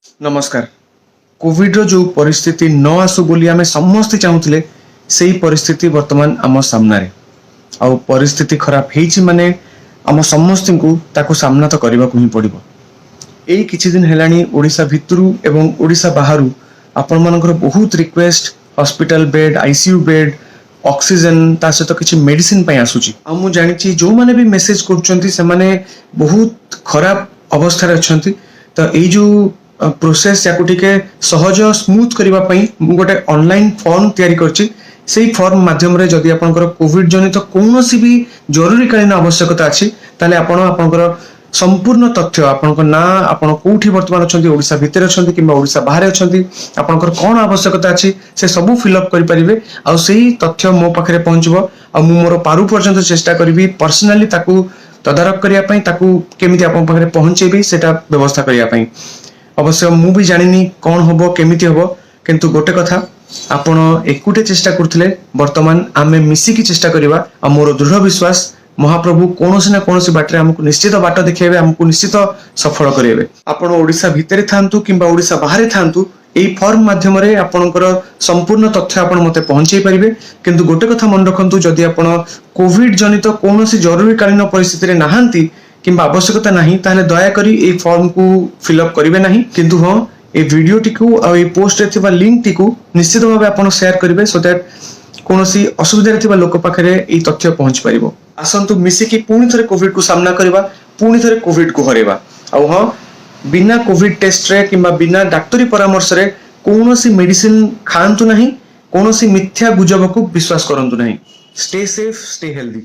ନମସ୍କାର। କୋଭିଡର ଯୋଉ ପରିସ୍ଥିତି ନ ଆସୁ ବୋଲି ଆମେ ସମସ୍ତେ ଚାହୁଁଥିଲେ, ସେଇ ପରିସ୍ଥିତି ବର୍ତ୍ତମାନ ଆମ ସାମ୍ନାରେ। ଆଉ ପରିସ୍ଥିତି ଖରାପ ହେଇଛି ମାନେ ଆମ ସମସ୍ତଙ୍କୁ ତାକୁ ସାମ୍ନା ତ କରିବାକୁ ହିଁ ପଡ଼ିବ। ଏଇ କିଛି ଦିନ ହେଲାଣି ଓଡ଼ିଶା ଭିତରୁ ଏବଂ ଓଡ଼ିଶା ବାହାରୁ ଆପଣମାନଙ୍କର ବହୁତ request hospital bed, ICU bed, oxygen, ତା ସହିତ କିଛି ମେଡିସିନ ପାଇଁ ଆସୁଛି। ଆଉ ମୁଁ ଜାଣିଛି, ଯୋଉମାନେ ବି ମେସେଜ କରୁଛନ୍ତି, ସେମାନେ ବହୁତ ଖରାପ ଅବସ୍ଥାରେ ଅଛନ୍ତି। ତ ଏଇ ଯୋଉ ପ୍ରୋସେସ, ୟାକୁ ଟିକେ ସହଜ, ସ୍ମୁଥ କରିବା ପାଇଁ ମୁଁ ଗୋଟେ ଅନଲାଇନ ଫର୍ମ ତିଆରି କରିଛି। ସେଇ ଫର୍ମ ମାଧ୍ୟମରେ ଯଦି ଆପଣଙ୍କର କୋଭିଡ ଜନିତ କୌଣସି ବି ଜରୁରୀକାଳୀନ ଆବଶ୍ୟକତା ଅଛି, ତାହେଲେ ଆପଣ ଆପଣଙ୍କର ସମ୍ପୂର୍ଣ୍ଣ ତଥ୍ୟ, ଆପଣଙ୍କ ନାଁ, ଆପଣ କୋଉଠି ବର୍ତ୍ତମାନ ଅଛନ୍ତି, ଓଡ଼ିଶା ଭିତରେ ଅଛନ୍ତି କିମ୍ବା ଓଡ଼ିଶା ବାହାରେ ଅଛନ୍ତି, ଆପଣଙ୍କର କଣ ଆବଶ୍ୟକତା ଅଛି, ସେ ସବୁ ଫିଲ୍ଅପ୍ କରିପାରିବେ। ଆଉ ସେଇ ତଥ୍ୟ ମୋ ପାଖରେ ପହଞ୍ଚିବ ଆଉ ମୁଁ ମୋର ପାରୁ ପର୍ଯ୍ୟନ୍ତ ଚେଷ୍ଟା କରିବି ପର୍ସନାଲି ତାକୁ ତଦାରଖ କରିବା ପାଇଁ, ତାକୁ କେମିତି ଆପଣଙ୍କ ପାଖରେ ପହଞ୍ଚେଇବି, ସେଇଟା ବ୍ୟବସ୍ଥା କରିବା ପାଇଁ। ଅବଶ୍ୟ ମୁଁ ବି ଜାଣିନି କଣ ହବ, କେମିତି ହବ, କିନ୍ତୁ ଗୋଟେ କଥା, ଆପଣ ଏକୁଟିଆ ଚେଷ୍ଟା କରୁଥିଲେ, ବର୍ତ୍ତମାନ ଆମେ ମିଶିକି ଚେଷ୍ଟା କରିବା। ଆଉ ମୋର ଦୃଢ ବିଶ୍ୱାସ, ମହାପ୍ରଭୁ କୌଣସି ନା କୌଣସି ବାଟରେ ଆମକୁ ନିଶ୍ଚିତ ବାଟ ଦେଖେଇବେ, ଆମକୁ ନିଶ୍ଚିତ ସଫଳ କରାଇବେ। ଆପଣ ଓଡ଼ିଶା ଭିତରେ ଥାନ୍ତୁ କିମ୍ବା ଓଡ଼ିଶା ବାହାରେ ଥାନ୍ତୁ, ଏଇ ଫର୍ମ ମାଧ୍ୟମରେ ଆପଣଙ୍କର ସମ୍ପୂର୍ଣ୍ଣ ତଥ୍ୟ ଆପଣ ମତେ ପହଞ୍ଚେଇ ପାରିବେ। କିନ୍ତୁ ଗୋଟେ କଥା ମନେ ରଖନ୍ତୁ, ଯଦି ଆପଣ କୋଭିଡ ଜନିତ କୌଣସି ଜରୁରୀକାଳୀନ ପରିସ୍ଥିତିରେ ନାହାନ୍ତି କିମ୍ବା ଆବଶ୍ୟକତା ନାହିଁ, ତାହେଲେ ଦୟାକରି ଏଇ ଫର୍ମକୁ ଫିଲ୍ଅପ୍ କରିବେ ନାହିଁ। କିନ୍ତୁ ହଁ, ଏଇ ଭିଡିଓଟିକୁ ଆଉ ଏଇ ପୋଷ୍ଟରେ ଥିବା ଲିଙ୍କଟିକୁ ନିଶ୍ଚିତ ଭାବେ ଆପଣ ସେୟାର କରିବେ, ସୋ that କୌଣସି ଅସୁବିଧାରେ ଥିବା ଲୋକ ପାଖରେ ଏଇ ତଥ୍ୟ ପହଞ୍ଚି ପାରିବ। ଆସନ୍ତୁ, ମିଶିକି ପୁଣି ଥରେ କୋଭିଡକୁ ସାମ୍ନା କରିବା, ପୁଣି ଥରେ କୋଭିଡକୁ ହରେଇବା। ଆଉ ହଁ, ବିନା କୋଭିଡ ଟେଷ୍ଟରେ କିମ୍ବା ବିନା ଡାକ୍ତରୀ ପରାମର୍ଶରେ କୌଣସି ମେଡିସିନ ଖାଆନ୍ତୁ ନାହିଁ, କୌଣସି ମିଥ୍ୟା ଗୁଜବକୁ ବିଶ୍ୱାସ କରନ୍ତୁ ନାହିଁ। Stay safe, stay healthy.